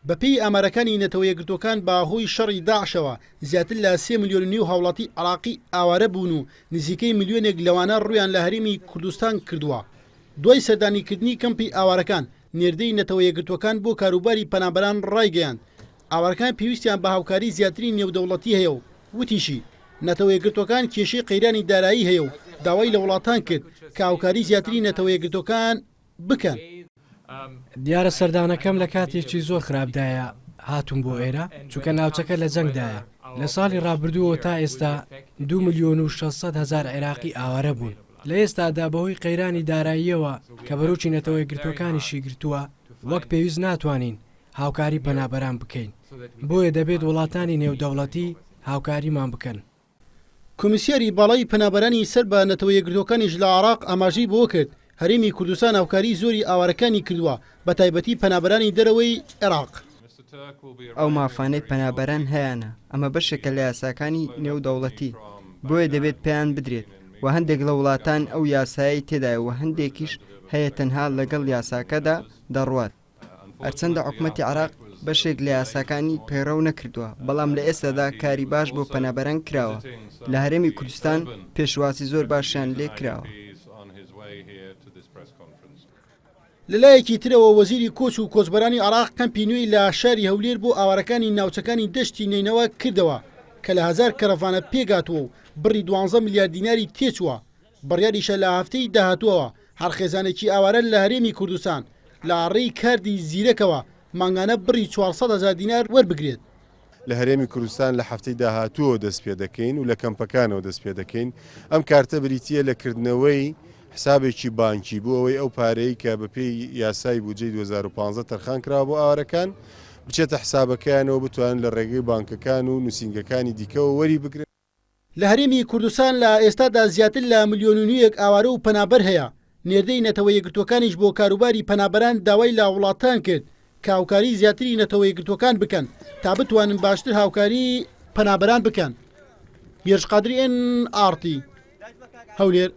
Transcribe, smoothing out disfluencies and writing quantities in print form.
بەپێی ئامارەکانی نەتەوە یەکگرتووەکان بە هۆی شەڕی داعشەوە زیاتر لە سێ ملیۆن و نیو هاوڵاتی عێراقی ئاوارە بوون و نزیکەی ملیۆنێک لەوانە ڕوویان لە هەرێمی کوردستان کردووە. دوای سەردانیکردنی کەمپی ئاوارەکان، نێردەی نەتەوە یەکگرتووەکان بۆ کاروباری پەنابەران ڕایگەیاند، ئاوارەکان پێویستیان بە هاوکاری زیاتری نێودەوڵەتی هەیە و وتیشی، نەتەوە یەکگرتووەکان کێشەی قەیرانی دارایی هەیە و داوای لە وڵاتان کرد کە هاوکاری زیاتری نەتەوە یەکگرتووەکان بکەن. دیارە سەردانەکەم لە کاتێکی زۆر خراپدایە هاتووم بۆ ئێرە، چونکە ناوچەکە لە جەنگدایە. لە ساڵی ڕابردووەوە تا ئێستا دوو ملیۆن و 600 هەزار عێراقی ئاوارە بوون. لە ئێستادا بەهۆی قەیرانی داراییەوە کە بەرۆکی نەتەوە یەکگرتووەکانیشی گرتووە، وەک پێویست ناتوانین هاوکاری پەنابەران بکەین، بۆیە دەبێت وڵاتانی نێودەوڵەتی هاوکاریمان بکەن. کۆمیسیاری باڵای پەنابەرانی سەر بە نەتەوە یەکگرتووەکانیش لە عێراق ئاماژەی بەوە کرد، هەرێمی کوردستان هاوکاریی زۆری ئاوارەکانی کردووە، بەتایبەتی پەنابەرانی دەرەوەی عێراق. ئەو مافانەی پەنابەران هەیانە، ئەمە بەشێکە لە یاساکانی نێودەوڵەتی، بۆیە دەبێت پێیان بدرێت و هەندێک لە وڵاتان ئەو یاسایەی تێدایە و هەندێکیش هەیە تەنها لەگەڵ یاساکەدا دەڕوات. هەرچەندە حکومەتی عێراق بەشێک لە یاساکانی پەیڕەو نەکردووە، بەڵام لە ئێستادا کاری باش بۆ پەنابەران کراوە، لە هەرێمی کوردستان پێشوازی زۆر باشیان لێ کراوە. لەلایەکی ترەوە وەزیری کۆچ و کۆچبەرانی عێراق کەمپی نوێی لە شاری هەولێر بۆ ئاوارەکانی ناوچەکانی دەشتی نەینەوا کردەوە کە لە هەزار کەرەڤانە پێکهاتووە و بڕی دوانزە ملیار دیناری تێچووە، بڕیاریشە لە هەفتەی داهاتووەوە هەر خێزانێکی ئاوارە لە هەرێمی کوردستان لە ڕێی کاردی زیرەکەوە مانگانە بڕی 400 هەزار دینار وەربگرێت. لە هەرێمی کوردستان لە هەفتەی داهاتووەوە دەست پێدەکەین و لە کەمپەکانەوە دەست پێدەکەین. ئەم کارتە بریتییە لە کردنەوەی حسابێکی بانکی بۆ ئەوەی ئەو پارەی کە بەپێی یاسای بودجەی 2015 تەرخان کراوە بۆ ئاوارەکان بچێتە حسابەکەیانەوە بتوانن لە ڕێگەی بانکەکان و نووسینگەکانی دیکەوە وەری بگرن. لە هەرێمی کوردستان لە ئێستادا زیاتر لە ملیۆن و نیوێک ئاوارە و پەنابەر هەیە، نێردەی نەتەوە یەکگرتووەکانیش بۆ کاروباری پەنابەران داوای لە وڵاتان کرد کە هاوکاری زیاتری نەتەوە یەکگرتووەکان بکەن تا بتوانن باشتر هاوکاری پەنابەران بکەن. هێرش قادری ئێن ئاڕ تی، هەولێر.